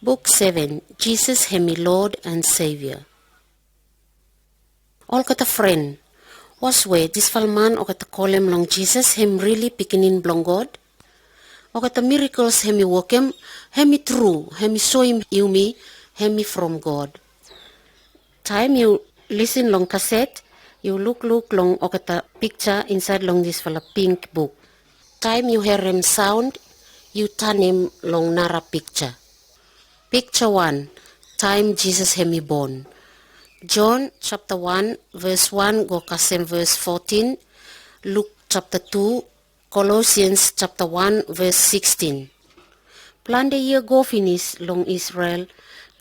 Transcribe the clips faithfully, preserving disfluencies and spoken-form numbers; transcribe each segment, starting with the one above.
Buk seven, Jesus hem i Lord and Savior. Olgeta fren, was we disfala man olgeta kolem long Jesus hem rili pikinin blong God? Olgeta miracles hem i wokem, hem i tru, hem i soem yumi hem i from God. Taem yu lisin long kaset, yu lukluk long olgeta piksa insaed long disfala pink buk. Taem yu herem saon, yu tanem long nara piksa. Piksa wan, taem Jesus hem i bon. John sapta wan ves wan go kasem ves fotin, Luk sapta tu, Colossians sapta wan ves sikstin. Plante yia go finis long Israel,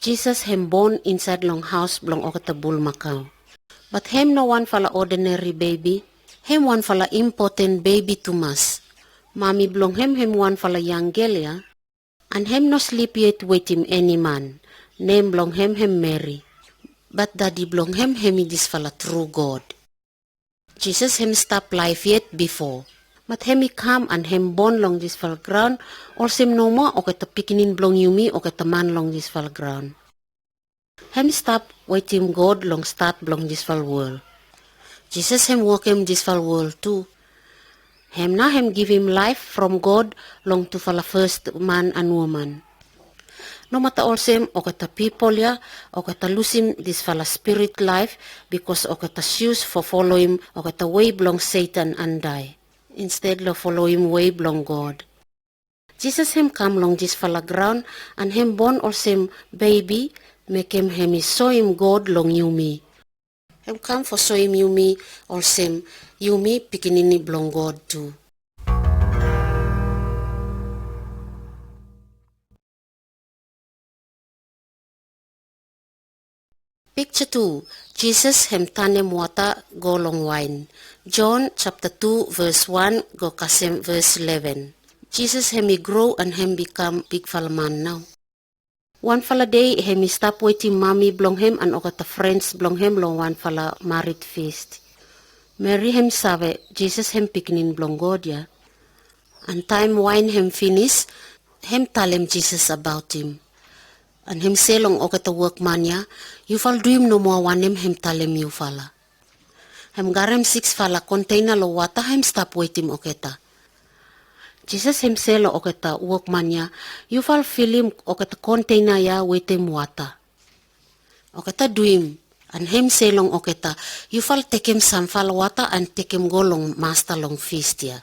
Jesus hem bon insaed long haos blong olgeta bulmakau. Bat hem no wanfala ordinary bebi, hem wanfala impoten bebi tumas. Mami blong hem hem wanfala yang gel ya, an hem no slip yet wetem eni man. Nem blong hem hem Meri. Bat dadi blong hem hem i disfala tru God. Jesus hem stap laef yet bifo. Bat hem i kam an hem bon long disfala graon, olsem nomo olgeta pikinin blong yumi olgeta man long disfala graon. Hem stap wetem God long stat blong disfala wol. Jesus hem wokem disfala wol tu. Hem nao hem givim laef from God long tufala fes man an woman. Nomata olsem olgeta pipol ya, olgeta lusim disfala spirit laef, bikos olgeta sius fo foloem olgeta wei blong Setan an dae, insted lo foloem wei blong God. Jesus hem kam long disfala graon an hem bon olsem bebi, mekem hem i soem God long yumi. Hem kam fo soem yumi olsem yumi pikinini blong God tu. Piksa tu, Jesus hem tanem wata go long waen. John sapta tu ves wan go kasem ves leven. Jesus hem i grow an hem bikam bigfala man nao. Wanfala dei hem i stap wetem mami blong hem an olgeta frens blong hem long wanfala marit fist. Meri hem save Jesus hem pikinin blong God ya. An taem waen hem finis, hem talem Jesus abaot hem. An hem se long olgeta wokman ya, yufala duim nomo wanem hem talem yufala. Hem garem siksfala konteina lo wata hem stap wetem olgeta. Jesus hem se lo olgeta wokman ya, yufala filim olgeta konteina ya wetem wata. Olgeta duim, an hem se long olgeta, yufala tekem samfala wata an tekem go long masta long fist ya.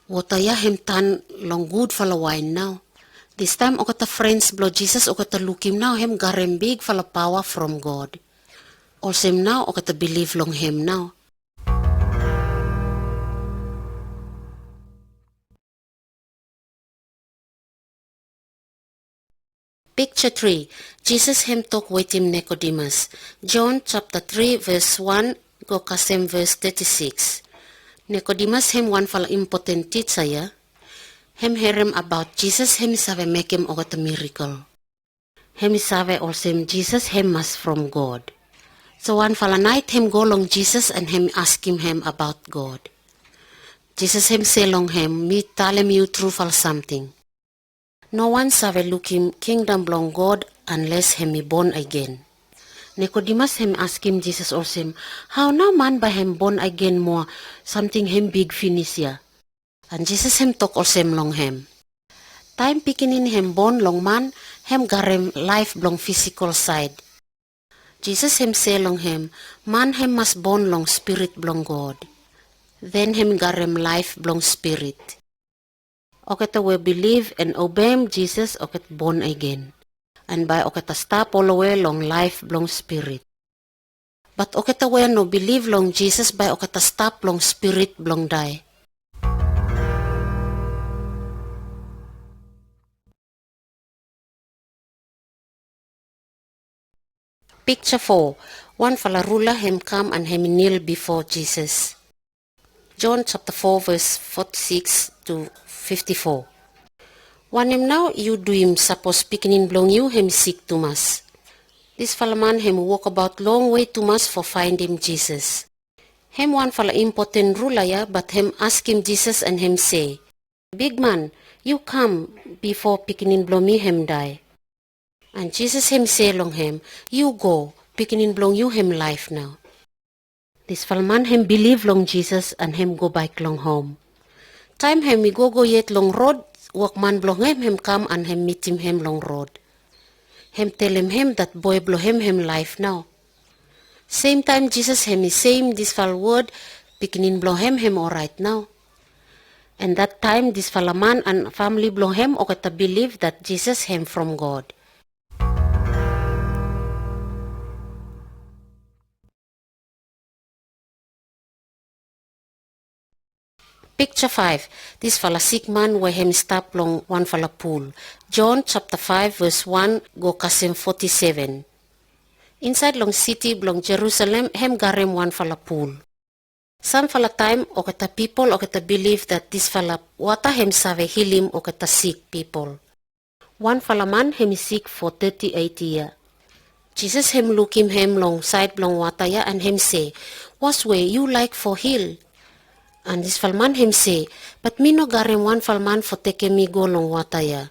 Wata ya hem tan long gudfala waen nao. Distaem olgeta frens blo Jesus olgeta lukim nao hem garem bigfala paoa from God. Olsem nao olgeta bilif long hem nao. Piksa tri, Jesus hem tok wetem Nikodimas. John sapta tri ves wan go kasem ves teti siks. Nikodimas hem wanfala impoten tija ya. Hem herem abaot Jesus hem save mekem olgeta mirakel. Hem i save olsem Jesus hem mas from God. So wanfala naet hem go long Jesus an hem askem hem abaot God. Jesus hem se long hem, mi talem yu trufala samting. Nowan save lukim kingdom blong God anles hem i bon agen. Nikodimas hem askem Jesus olsem, hao nao man bae hem bon agen moa, samting hem big finis ya? An Jesus hem tok olsem long hem, taem pikinini hem bon long man, hem garem laef blong fisikol saed. Jesus hem se long hem, man hem mas bon long Spirit blong God. Den hem garem laef blong Spirit. Olgeta we bilif an obeim Jesus olgeta bon agen. An bae olgeta stap olowe long laef blong Spirit. Bat olgeta we no bilif long Jesus bae olgeta stap long spirit blong dae. Piksa fo, wanfala rula hem kam an hem i nil bifo Jesus. John sapta fo ves foti siks tu fifti fo. Wanem nao yu duim sapos pikinini blong yu hem sik tumas? Disfala man hem wokabaot long wei tumas fo faendem Jesus. Hem wanfala impoten rula ya bat hem askem Jesus an hem se, bigman, yu kam bifo pikinini blong mi hem dae. An Jisus hem se long hem, "Yu go, pikinin blong yu hem laef nao." Disfala man hem bilif long Jisus an hem gobaek long hom. Taem hem i gogo yet long rod, wokman blong hem hem kam an hem mitim hem long rod. Hem telem hem dat boe blong hem hem laef nao. Semtaem Jisus hem i seim disfala wod, pikinin blong hem hem oraet nao. An dat taem disfala man an famili blong hem oketa bilif dat Jisus hem from God. Piksa faef. Disfala sikman we hem stap long wanfala pul. Jon japta faef ves wan go kasem foti seven. Insaed long siti blong Jerusalem hem garem wanfala pul. Samfala taem oketa pipol oketa bilif dat disfala wata hem save hilim oketa sik pipol. Wanfala man hem i sik fo teti eit yia. Jisus hem lukim hem long saed blong wata ya an hem se, "Waswe, yu laek fo hil?" An disfala man hem se, "Bat mi no garem wanfala man fo tekem mi go long wata ya."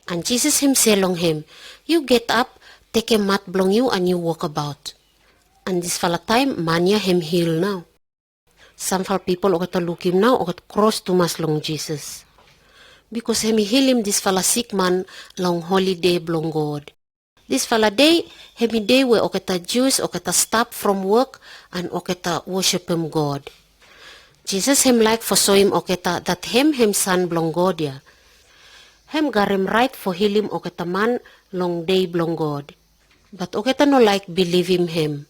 An Jisus hem se long hem, "Yu getap, tekem mat blong yu an yu wokabaot." An disfala taem man ya hem hil nao. Samfala pipol oketa lukim nao oketa kros tumas long Jisus. Bikos hem i hilim disfala sikman long holide blong God. Disfala dei hem i dei we oketa Jus oketa stap from wok an oketa wosipem God. Jisus hem laek fo soem oketa dat hem hem San blong God ya. Hem garem raet fo hilim oketa man long dei blong God. Bat oketa no laek bilivim hem.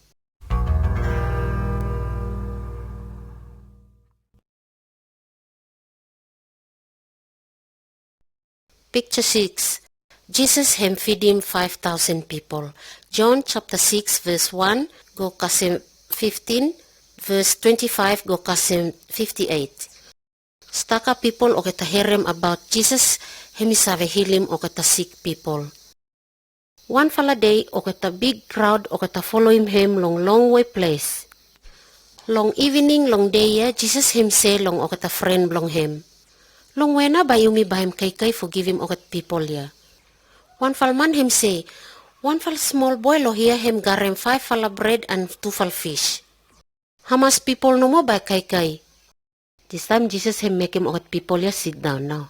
Piksa siks. Jisus hem fidim faef taosen pipol. Jon japta siks ves wan go kasem fiftin, ves twenti faef go kasem fifti eit. Staka pipol oketa herem abaot Jisus hem i save hilim oketa sik pipol. Wanfala dei oketa big kraod oketa foloem hem long longwe ples. Long ivining long dei ya Jisus hem se long oketa fren blong hem, "Longwe na bae yumi bae hem kaikai fo givim oketa pipol ya." Wanfala man hem se, "Wanfala smol boe lo hia hem garem faefala bred an tufala fis. Hamas pipol nomo bae kaikai?" Distaem Jisus hem mekem oketa pipol ya sitdaon nao.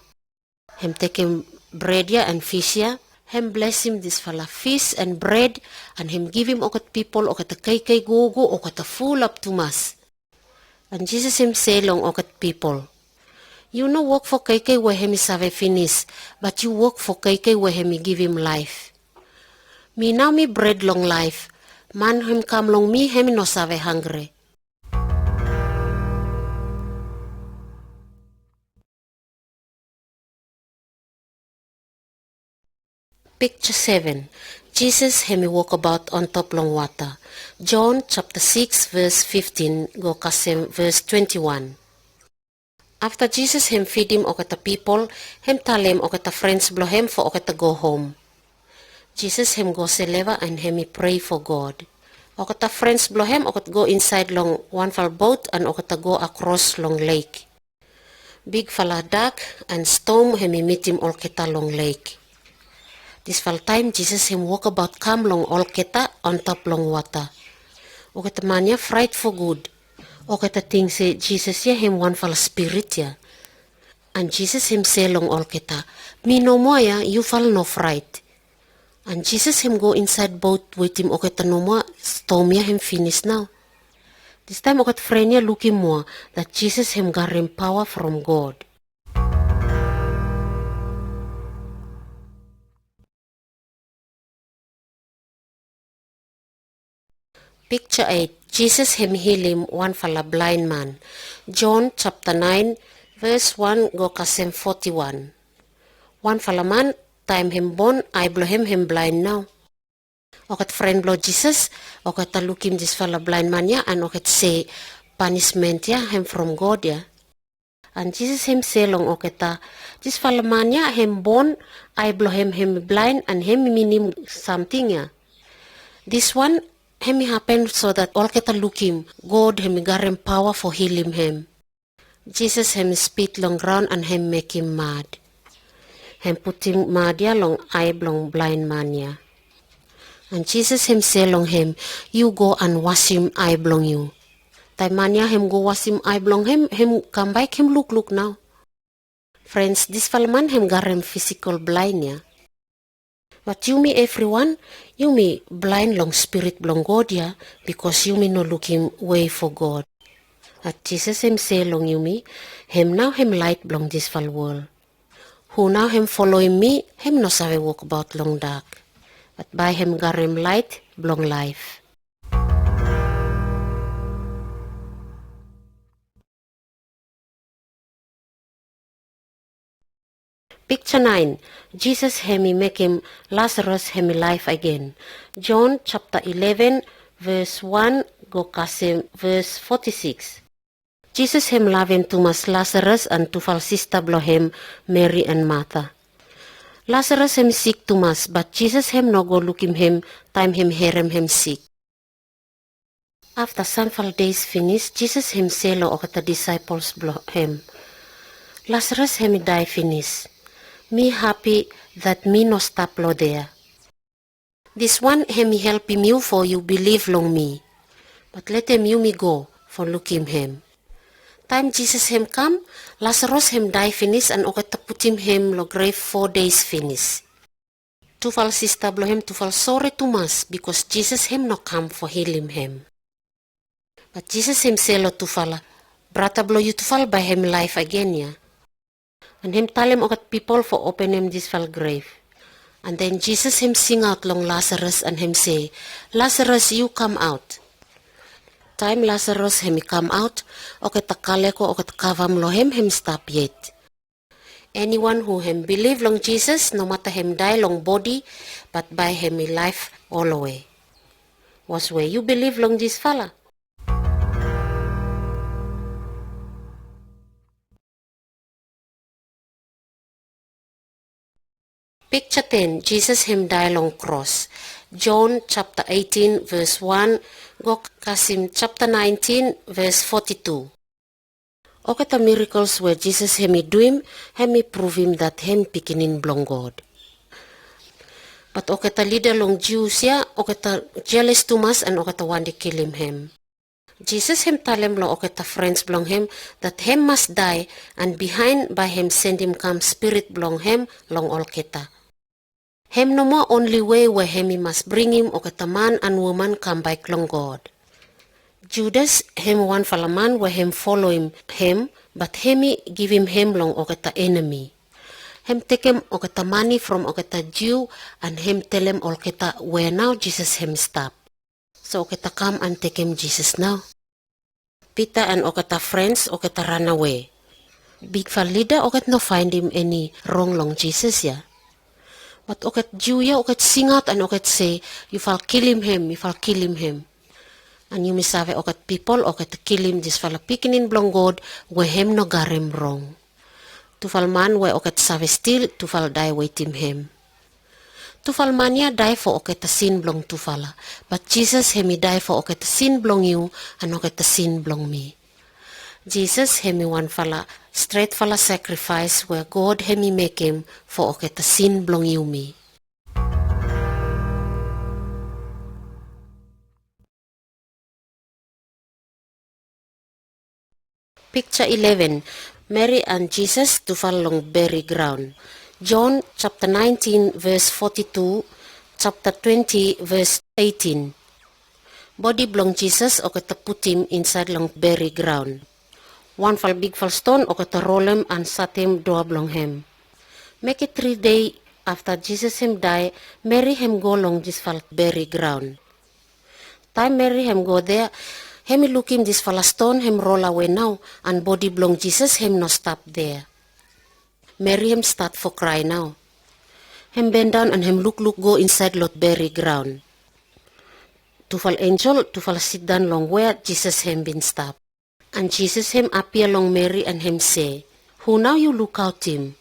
Hem tekem bred ya an fis ya, hem blesim disfala fis an bred, an hem givim oketa pipol oketa kaikai gogo oketa fulap tumas. An Jisus hem se long oketa pipol, "Yu no wok fo kaikai we hem i save finis, bat yu wok fo kaikai we hem i givim laef. Mi nao mi bred long laef. Man hem kam long mi hem i no save hangre." Piksa seven. Jisus hem i wokabaot on top long wata. Jon japta siks ves fiftin go kasem ves twenti wan. Afta Jisus hem fidim oketa pipol, hem talem oketa frens blong hem fo oketa go hom. Jisus hem go seleva an hem i prei fo God. Oketa frens blong hem oketa go insaed long wanfala boot an oketa go akros long lek. Bigfala dak an stom hem i mitim olketa long lek. Disfala taem Jisus hem wokabaot kam long olketa on top long wata. Oketa man ya fraet fo gud. Oketa ting se Jisus ya hem wanfala spirit ya. An Jisus hem se long olketa, "Mi nomo ya, yufala no fraet." An Jisus hem go insaed boot wetem oketa nomo, stom ya hem finis nao. Distaem oketa fren ya lukim moa dat Jisus hem garem paoa from God. Piksa eit. Jisus hem hilim wanfala blaen man. Jon japta naen ves wan go kasem foti wan. Wanfala man, taem hem bon, ae blong hem hem blaen nao. Oketa fren blong Jisus oketa lukim disfala blaen man ya an oketa se, "Panismen ya hem from God ya." An Jisus hem se long oketa, "Disfala man ya hem bon, ae blong hem hem i blaen an hem i minim samting ya. Diswan hem i hapen so dat olketa lukim God hem i garem paoa fo hilim hem." Jisus hem i spit long graon an hem mekem mad. Hem putim mad ya long ai blong blain man ya. An Jisas hem se long hem, "Yu go an wasim ai blong yu." Taim man ya hem go wasim ai blong hem, hem kam baek hem lukluk nau. Frens, disfala man hem garem fisikol blain ya. Bat yumi evriwan, yumi blain long Spirit blong God ya, bikos yumi no lukim wei fo God. Bat Jisas hem se long yumi, hem nau hem laet blong disfala wol. Hu nau hem foloim mi, hem no save wokbaot long dak. Bat bae hem garem laet blong laef. Piksa naen. Jisas hem i mekem Lasarus hem i laef agen. John sapta eleven, ves wan go kasem ves foti siks. Jisas hem lavem tumas Lasarus an tufala sista blong hem, Meri an Mata. Lasarus hem sik tumas, bat Jisas hem no go lukim hem taim hem herem hem sik. Afta samfala deis finis, Jisas hem se long olgeta disaepols blong hem, "Lasarus hem i dae finis. Mi hapi dat mi no stap long dea. Diswan hem i helpem yu fo yu bilif long mi. Bat letem yumi go fo lukim hem." Taim Jisas hem kam, Lasarus hem dae finis an olgeta putim hem long grev fo deis finis. Tufala sista blong hem tufala sore tumas, bikos Jisas hem no kam fo hilim hem. Bat Jisas hem se long tufala, "Brata blong yutufala bae hem i laef agen ya." An hem talem olgeta pipol fo openem disfala grev. An den Jisas hem singaot long Lasarus an hem se, "Lasarus, yu kamaot." Taim Lasarus hem i kamaot, olgeta kaleko, olgeta kavam long hem hem stap yet. Eniwan hu hem bilif long Jisas, nomata hem dae long bodi, bat bae hem i laef olwe. Wos we yu bilif long disfala? Piksa ten. Jisas hem dae long kros. John sapta eitin ves wan go kasem sapta naentin ves foti tu. Olgeta mirikels we Jisas hem i duim, hem i pruvim dat hem Pikinin blong God. Bat olgeta lida long Jius ya, olgeta jeles tumas an olgeta wandi kilim hem. Jisas hem talem long olgeta frens blong hem dat hem mas dae, an bihaen bae hem sendem kam Spirit blong hem long olgeta. Hem nomo onli wei we hem i mas bringim olgeta man an woman kam baek long God. Judas hem wanfala man we hem foloim hem, bat hem i givim hem long olgeta enemi. Hem tekem olgeta mane from olgeta Jiu, an hem telem olgeta we nao Jisas hem stap. So olgeta kam an tekem Jisas nao. Pita an olgeta frens olgeta ranawe. Bigfala lida olgeta no faenem eni rong long Jisas ya. Bat olgeta Jiu ya olgeta singaot an olgeta se, "Yufala kilim hem, yufala kilim hem." An yumi save olgeta pipol olgeta kilim disfala Pikinin blong God we hem no garem rong. Tufala man we olgeta save stil, tufala dae wetem hem. Tufala man ya dae fo olgeta sin blong tufala, bat Jisas hem i dae fo olgeta sin blong yu an olgeta sin blong mi. Jisas hem i wanfala stretfala sakrifaes we God hem i mekem fo olgeta sin blong yumi. Piksa eleven. Meri an Jisas tufala long beri graon. John sapta naentin ves foti tu, sapta twenti ves eitin. Bodi blong Jisas olgeta putim insaed long beri graon. Wanfala bigfala ston olgeta rolem an satem doa blong hem. Meke tri dei afta Jisas hem dae, Meri hem go long disfala beri graon. Taem Meri hem go dea, hem i lukim disfala ston hem rol awe nao, an bodi blong Jisas hem no stap dea. Meri hem stat fo krae nao. Hem bendaon an hem lukluk go insaed long beri graon. Tufala enjel tufala sitdaon long wea Jisas hem bin stap. An Jisas hem apia long Meri an hem se, "Hu nao yu lukaotem?"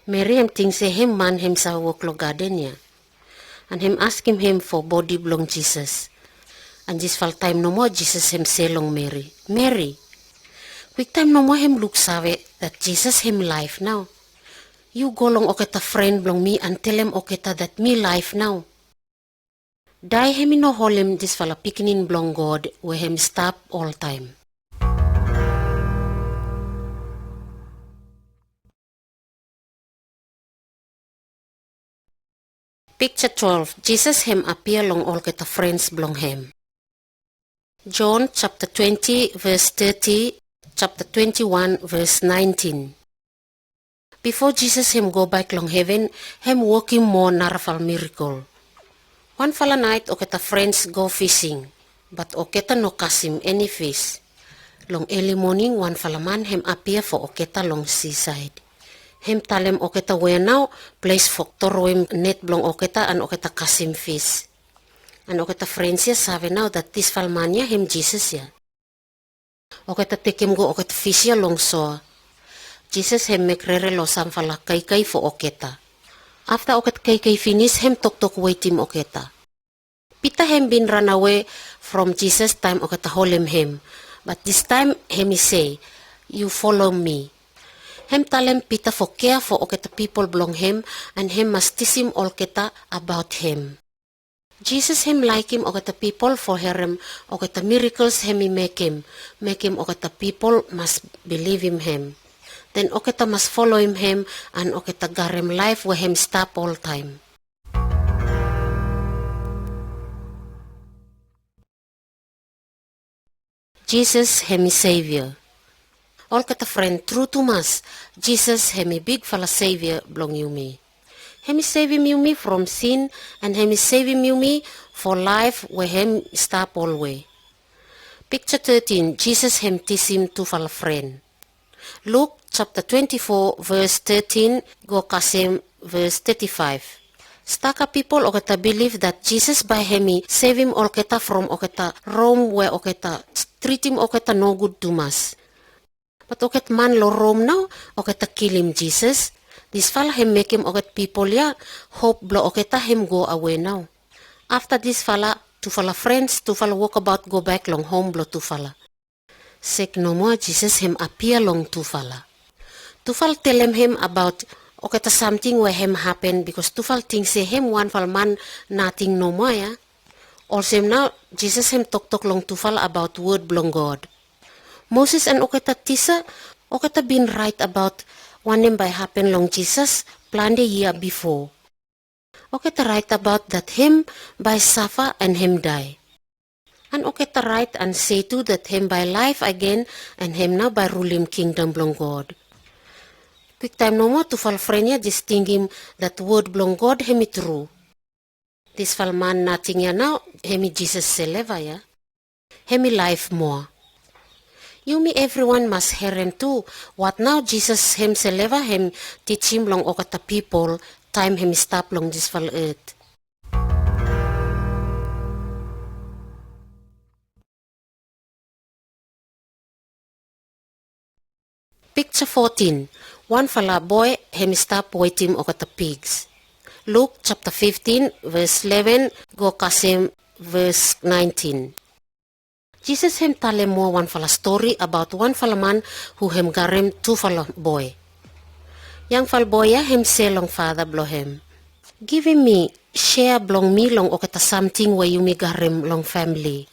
Meri hem ting se hem man hem save wok long gaden ya. An hem askem hem fo bodi blong Jisas. An disfala taem nomo Jisas hem se long Meri, "Meri." Kwiktaem nomo hem luksave dat Jisas hem laef nao. Yu go long oketa fren blong mi an telem oketa dat mi laef nao. Dae hemi no holem disfala pikinini blong God we hem stap oltaem. Piksa twelve, Jisas hem apia long olketa frens blong hem. John chapter twenty verse thirty, chapter twenty-one verse nineteen. Bifo Jisas hem go baek long heven, hem wokim moa narafala mirikel. Wanfala naet oketa frens go fising, bat oketa no kasem eni fis. Long eli moning wanfala man hem apia fo oketa long sisaed. Hem talem oketa wea nao ples fo toroem net blong oketa an oketa kasem fis. An oketa frens ya save nao dat disfala man ya hem Jisas ya. Oketa tekem go oketa fis ya long soa. Jisas hem mek rere lo samfala kaikai fo oketa. Afta oketa kaikai finis hem toktok wetem oketa. Pita hem bin ranawe from Jisas taem oketa holem hem. Bat distaem hemi se, "Yu folem mi." Hem talem Pita fo kea fo oketa pipol blong hem, an hem mas tisem olketa abaot hem. Jisas hem laekem oketa pipol fo herem oketa mirikels hemi mekem, mekem oketa pipol mas bilivim hem. Den oketa mas foloem hem, an oketa garem laef we hem stap oltaem. Jisas hemi Sevia. Olketa fren, tru tumas, Jisas hemi bigfala Sevia blong yumi. Hemi sevem yumi from sin, an hemi sevem yumi fo laef we hem stap olwe. Piksa thirteen, Jisas hem tisem tufala fren. Luk chapter twenty-four verse thirteen go kasem verse thirty-five. Staka pipol oketa bilif dat Jisas bae hemi sevem olketa from oketa Rom we oketa tritim oketa nogud tumas. Bat oketa man lo Rom nao oketa kilim Jisas. Disfala hem mekem oketa pipol ya hop blo oketa hem go awe nao. Afta disfala, tufala frens, tufala wokabaot go baek long hom blo tufala. Sek nomoa Jisas hem apia long tufala. Tufala telem hem abaot oketa samting we hem hapen, bikos tufala ting se hem wanfala man nating nomoa ya. Olsem nao Jisas hem toktok long tufala abaot wod blong God. Moses an oketa tisa, oketa bin raet abaot wanem bae hapen long Jisas plante yia bifo. Oketa raet abaot dat hem bae safa an hem dae. An oketa raet an se tu dat hem bae laef agen an hem nao bae rulim kingdom blong God. Kwiktaem nomoa tufala fren ya jes tingim dat wod blong God hemi tru. Disfala man nating ya nao hemi Jisas seleva ya. Hemi laef moa. Yumi evriwan mas herem tu wat nao Jisas hem seleva hem tijim long oketa pipol taem hem stap long disfala et. Piksa fourteen. Wanfala boe hem stap wetem oketa pigs. Luk chapta fiftin ves leven go kasem ves naentin. Jisas hem talem moa wanfala stori abaot wanfala man hu hem garem tufala boe. Yangfala boe ya hem se long fata blo hem, "Givim mi sea blong mi long oketa samting we yumi garem long famili."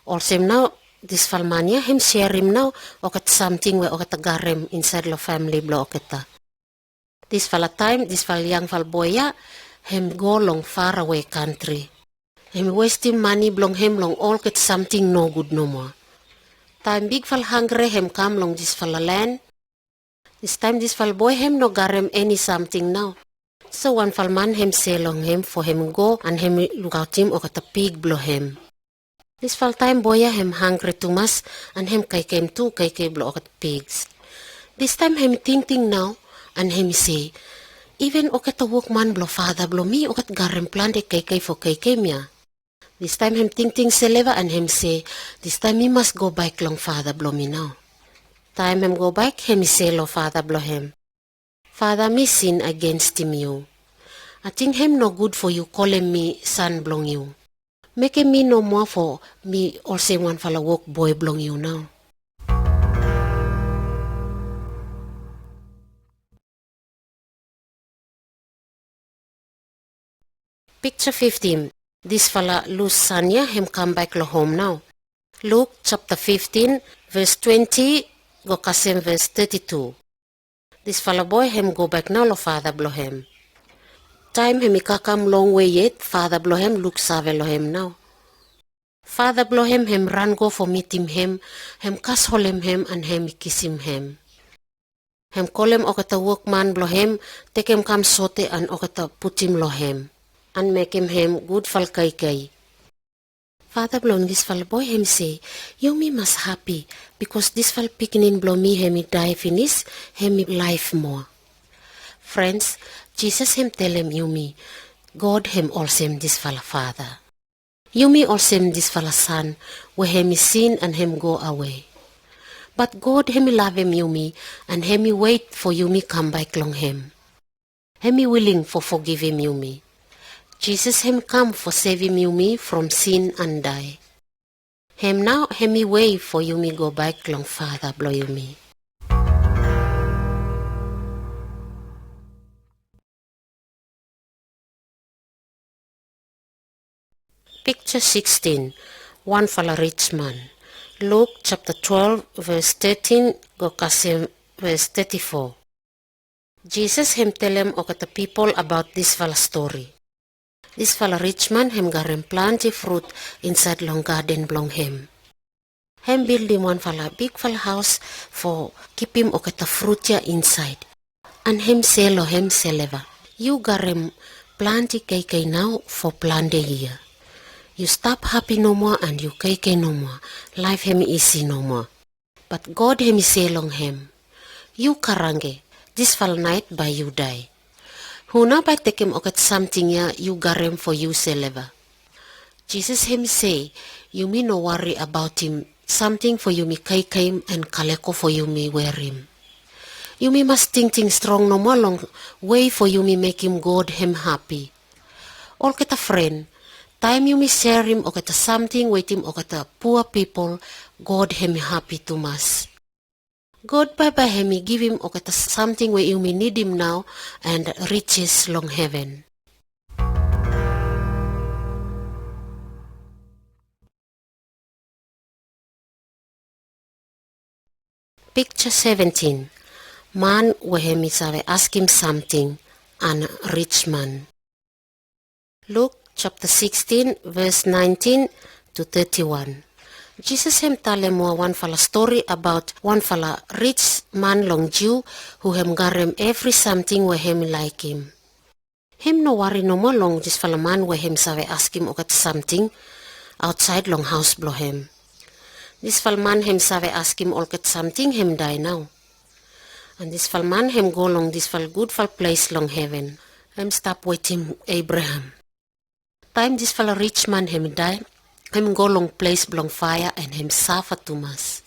Olsem nao disfala man ya hem serim nao oketa samting we oketa garem insaed long famili blo oketa. Disfala taem disfala yangfala boe ya hem go long farawe kantri. Hem westem mane blong hem long olgeta samting nogud nomoa. Taem bigfala hangre hem kam long disfala len, distaem disfala boe hem no garem eni samting nao. So wanfala man hem se long hem fo hem go an hem lukaotem oketa pig blo hem. Disfala taem boe ya hem hangre tumas an hem kaikai tu kaikai blo oketa pigs. Distaem hem tingting nao an hem se, "Iven oketa wokman blo fata blo mi oketa garem plante kaikai fo kaikai mia." Distaem hem tingting seleva an hem se, "Distaem mi mas go baek long fata blo mi nao." Taem hem go baek hem se long fata blo hem, "Fata, mi sin agenstem yu. Ating hem nogud fo yu kolem mi san blong yu. Mekem mi nomoa fo mi olsem wanfala wok boe blong yu nao." Piksa fiftin. Disfala lus san ya hem kam baek long hom nau. Luk sapta fiftin, ves twenti go kasem ves teti tu. Disfala boe hem go baek nau long fada blong hem. Taem hem i kakam long wei yet, fada blong hem luksave long hem nau. Fada blong hem hem ran go fo mitim hem, hem kas holem hem an hem i kisim hem. Hem kolem oketa wokman blong hem, tekem kam sote an oketa putim long hem, an mekem hem gudfala kaikai. Fada blong disfala boe hem i se, yumi mas hapi, bikos disfala pikinini blong mi hem i dae finis, hem i laef moa. Frens, Jisas hem telem yumi, God hem olsem disfala fada. Yumi olsem disfala san we hem i sin an hem go awe. Bat God hem i lavem yumi an hem i wet fo yumi kam baek long hem. Hem i wiling fo fogivim yumi. Jisas hem i kam fo sevem yumi from sin an dae. Hem nau hem i wei fo yumi go baek long fada blong yumi. Piksa sikstin. Wanfala rijman. Luk sapta twelve ves tetin go kasem ves teti fo. Jisas hem telem oketa pipol abaot disfala stori. Disfala rijman hem garem plante frut insaed long gaden blong hem. Hem bildim wanfala bigfala haos fo kipim oketa frut ya insaed. An hem se long hem seleva, yu garem plante kaikai nao fo plante yia. Yu stap hapi nomoa an yu kaikai nomoa, laef hem i isi nomoa. Bat God hem i se long hem, yu karangke, disfala naet bae yu dae. Hu nao bae tekem oketa samting ya yu garem fo yu seleva. Jisas hem i se, yumi no wari abaotim samting fo yumi kaikaim an kaleko fo yumi werim. Yumi mas tingting strong nomoa long wei fo yumi mekem God hem hapi. Olgeta fren, taem yumi serem oketa samting wetem oketa pua pipol, God hem i hapi tumas. God bae bae hem i givim oketa samting we yumi nidim nao an riches long heven. Piksa seventin. Man we hem i save askem samting an rijman. Luk sapta sikstin ves naentin tu teti wan. Jisas hem talem ua wanfala stori abaot wanfala rijman long Jiu hu hem garem evri samting we hem i laekem. Hem no wari nomoa long disfala man we hem save askem oketa samting aotsaed long haos blong hem. Disfala man hem save askem olgeta samting hem dae nao. An disfala man hem go long disfala gudfala ples long heven. Hem stap wetem Abraham. Taem disfala rijman hem i dae, hem go long ples blong faea an hem safa tumas.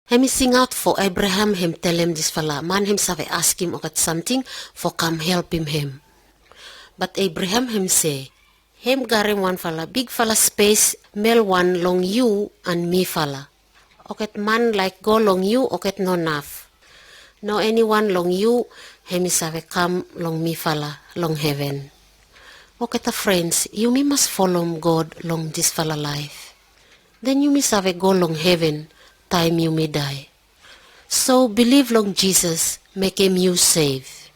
Hem i singaot fo Abraham hem telem disfala man hem save askem oketa samting fo kam helpem hem. Bat Abraham hem se, hem garem wanfala bigfala spes melwan long yu an mifala. Oketa man laek go long yu oketa no naf. No eniwan long yu hem i save kam long mifala long heven. Oketa frens, yumi mas folom God long disfala laef. Den yumi save go long heven taem yumi dae. So bilif long Jisas mekem yu sef.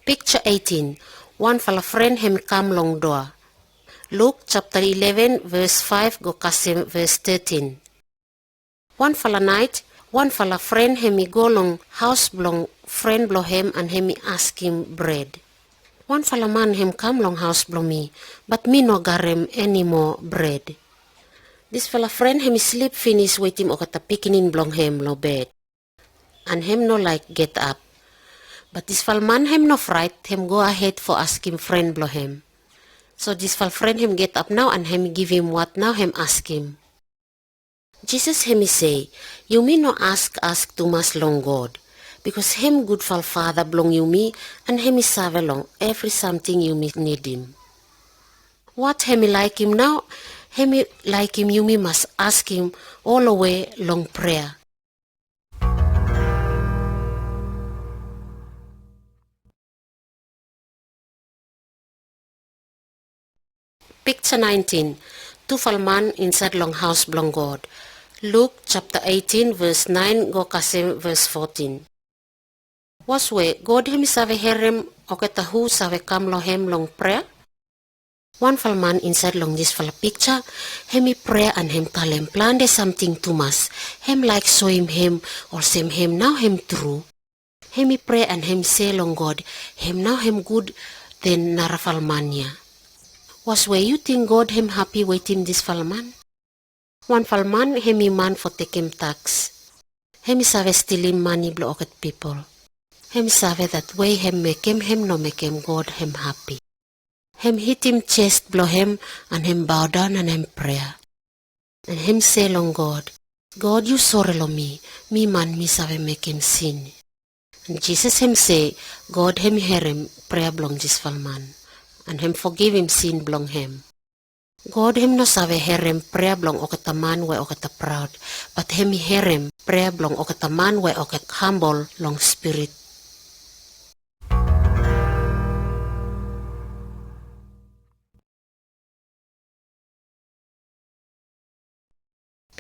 Piksa eitin. Wanfala fren hem i kam long doa. Luk sapta ileven ves faef go kasem ves tetin. Wanfala naet, wanfala fren hem i go long haos blong fren blong hem an hem i askem bred. Wanfala man hem kam long haos blong mi, bat mi no garem enimoa bred. Disfala fren hem i slip finis wetem oketa pikinini blong hem long bed. An hem no laek getap. Bat disfala man hem no fraet, hem go ahed fo askem fren blong hem. So disfala fren hem getap nao an hem i givim wat nao hem askem. Jisas hem i se, yumi no ask ask tumas long God, bikos hem gudfala fada blong yumi, an hem i save long evri samting yumi nidim. Wat hem i laekem nao, hem i laekem yumi mas askem olowe long prea. Piksa naentin. Tufala man insaed long haus blong God. Luk sapta eitin ves naen go kasem ves fotin. Waswe, God hem i save herem oketa hu save kam long hem long prea? Wanfala man insaed long disfala piksa, hem i prea an hem talem plante samting tumas. Hem laek soem hem olsem hem nao hem tru. Hem i prea an hem se long God, hem nao hem gud den narafala man ya. Waswe, yu ting God hem hapi wetem disfala man? Wanfala man hem i man fo tekem taks. Hem i save stilim mane blong oketa pipol. Hem i save datwe hem mekem, hem no mekem God hem hapi. Hem hitim chest blong hem an hem bow down an hem prea. An hem se long God, God, yu sore long mi, mi man mi save mekem sin. An Jises hem se, God hem i herem prea blong disfala man, an hem fogivim sin blong hem. God hem no save herem prea blong oketa man we oketa praod, bat hem i herem prea blong oketa man we oketa hambol long spirit.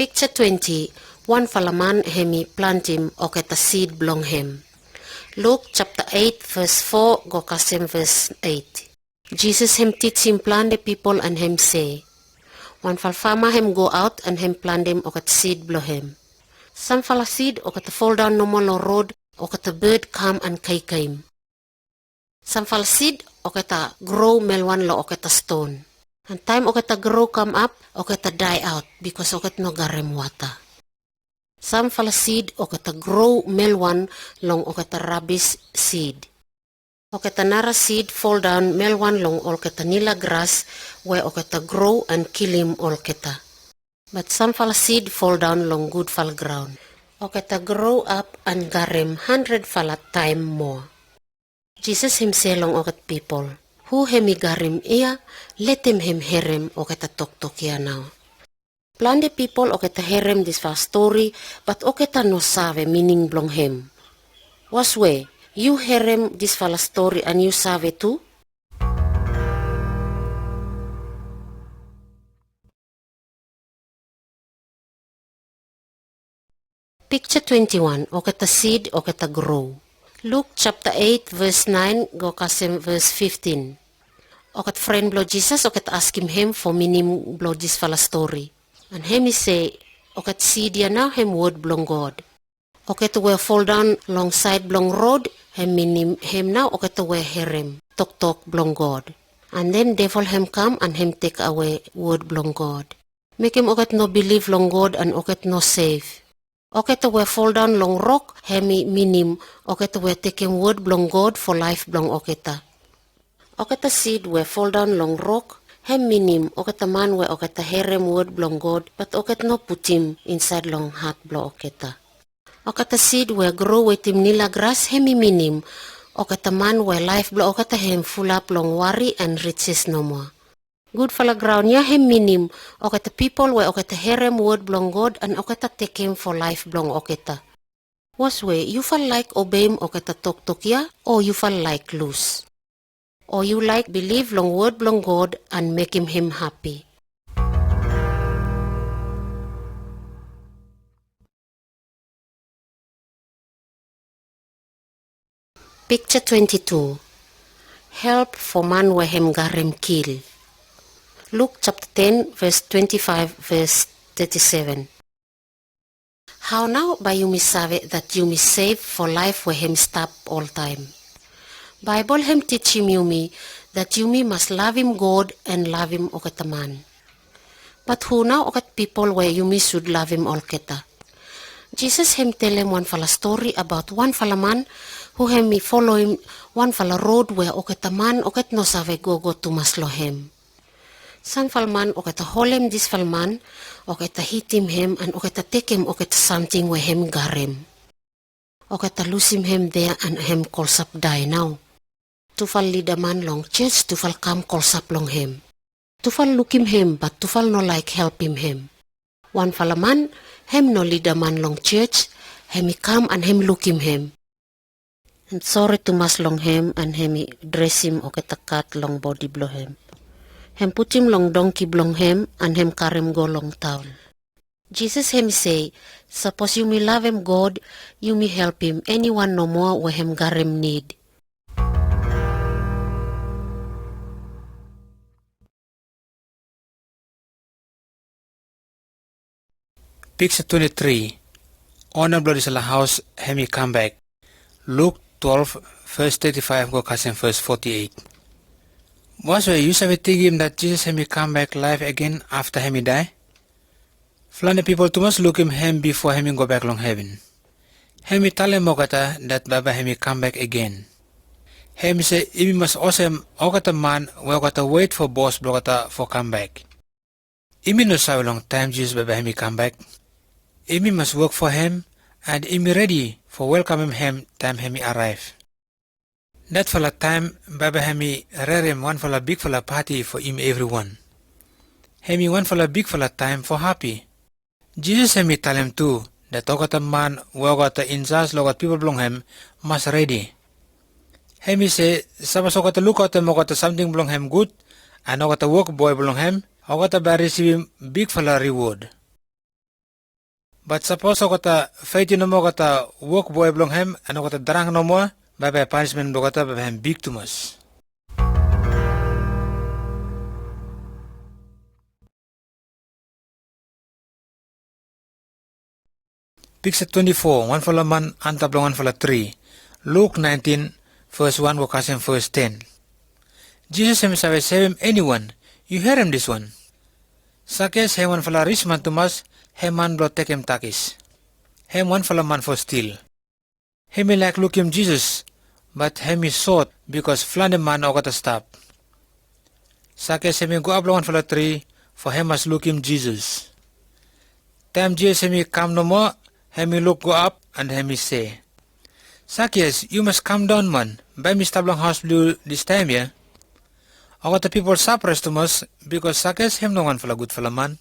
Piksa twenti. Wanfala man hem i plantem oketa sid blong hem. Luk sapta eit ves fo go kasem ves eit. Jises hem tijim plante pipol an hem se, wanfala fama hem go aot an hem plantem oketa sid blong hem. Samfala sid oketa foldaon nomo long rod, oketa bed kam an kaikaim. Samfala sid oketa grow melwan long oketa ston. An taem oketa grow kam ap, oketa dae aot bikos oketa no garem wata. Samfala sid oketa grow melwan long oketa rabis sid. Oketa nara sid foldaon melwan long olketa nila gras we oketa grow an kilim olketa. Bat samfala sid foldaon long gudfala graon. Oketa grow ap an garem handredfala taem moa. Jises hem se long oketa pipol, hu hem i garem ia, letem hem herem oketa toktok ia nao. Plante pipol oketa herem disfala stori, bat oketa no save mining blong hem. Waswe, yu herem disfala stori an yu save tu? Piksa twenti wan, oketa sid oketa grow. Luk sapta eit ves naen go kasem ves fiftin. Oketa fren blong Jises oketa askem hem fo mining blong disfala stori. An hem i se, oketa sid ia nao hem wod blong God. Oketa we foldaon long saed blong rod, hem mining hem nao oketa we herem toktok blong God. An den devil hem kam an hem tek awe wod blong God. Mekem oketa no bilif long God an oketa no sef. Oketa we foldaon long rok, hem i mining oketa we tekem wod blong God fo laef blong oketa. Oketa sid we foldaon long rok, hem mining oketa man we oketa herem wod blong God, bat oketa no putim insaed long hat blong oketa. Oketa sid we grow wetem nila gras, hem i mining oketa man we laef blong oketa hem fulap long wari an riches nomo. Gudfala graon ia hem mining oketa pipol we oketa herem wod blong God an oketa tekem fo laef blong oketa. Waswe, yufala laek obeim oketa toktok ia, o yufala laek lus? O yu laek bilif long wod blong God an mekem hem hapi? Piksa twenti tu. Help fo man we hem garem kil. Luk sapta ten ves twenti faef ves teti seven. Hao nao bae yumi save dat yumi sef fo laef we hem stap oltaem? Baebol hem tijim yumi dat yumi mas lavim God an lavim oketa man. Bat hu nao oketa pipol we yumi sud lavim olketa? Jises hem telem wanfala stori abaot wanfala man hu hem i foloim wanfala rod we oketa man oketa no save gogo tumas long hem. Samfala man oketa holem disfala man, oketa hitim hem an oketa tekem oketa samting we hem garem. Oketa lusim hem dea an hem kolsap dae nao. Tufala lidaman long church tufala kam kolsap long hem. Tufala lukim hem bat tufala no laek helpim hem. Wanfala man hem no lidaman long church, hem i kam an hem lukim hem. An sore tumas long hem an hem i dresim oketa kat long bodi blong hem. Hem putum long dongki blong hem and hem karem go long taon. Jesus hem i sei, sapos yumi lavem God, yumi helpem eniwan nomo we hem karem nid. Piksa twenty-three. Ona blo disala haos hem i kambek. Luk twelve, verse thirty-five go kasem verse forty-eight. Bos we yu save tingim dat Jesus hem i kambek laef agen afta hem i dae? Flande pipol tumas lukim hem bifo hem i gobek long heven. Hem i talem okata dat bae bae hem i kambek agen. Hem i sei imi mas osem okata man we okata weit fo bos blokata fo kambek. Imi no save long taem Jesus bae bae hem i kambek. Imi mas wok fo hem and imi redi fo welkamem hem taem hem i araef. Datfala taem bae bae hem i rerem wanfala bigfala pati fo imi evriwan. Hem i wanfala bigfala taem fo hapi. Jesus hem i talem tu dat okata man we okata injas lo okata pipol blong hem mas redi. Hem i sei sapos okata lukaotem okata samting blong hem gud and okata wok boe blong hem, okata bae risivim bigfala riwod. Bat sapos okata faitin nomo okata wok boe blong hem and okata drang nomo, bae bae panismen blokata bae bae hem big tumas. Piksa twenty-four, wanfala man antap long wanfala tri. Luk nineteen, verse one go kasem verse ten. Jesus hem i save sevem eniwan. Yu herem diswan. Sakias hem wanfala risman tumas, hem man blo tekem takis. Hem wanfala man fo stil. Hem i laek lukim Jesus, bat hem i sot bikos flande man okata stap. Sakias hem i go ap long wanfala tri fo hem mas lukim Jesus. Taem Jesus hem i kam nomo, hem i luk go ap and hem i sei, Sakias, yu mas kam daon man, bae mi stap long haos blo yu distaem ya. Okata pipol sapraes tumas bikos Sakias hem no wanfala gudfala man.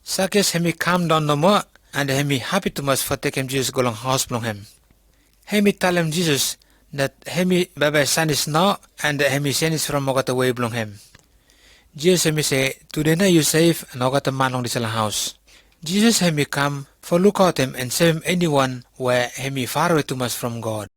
Sakias hem i kam daon nomo and hem i hapi tumas fo tekem Jesus go long haos blong hem. Hem i talem Jesus dat hem i bae bae sanis nao and hem i sanis from okata wei blong hem. Jesus hem i sei, tude nao yu sef and okata man long disala haos. Jesus hem i kam fo lukaotem and sevem eniwan we hem i fawe tumas from God.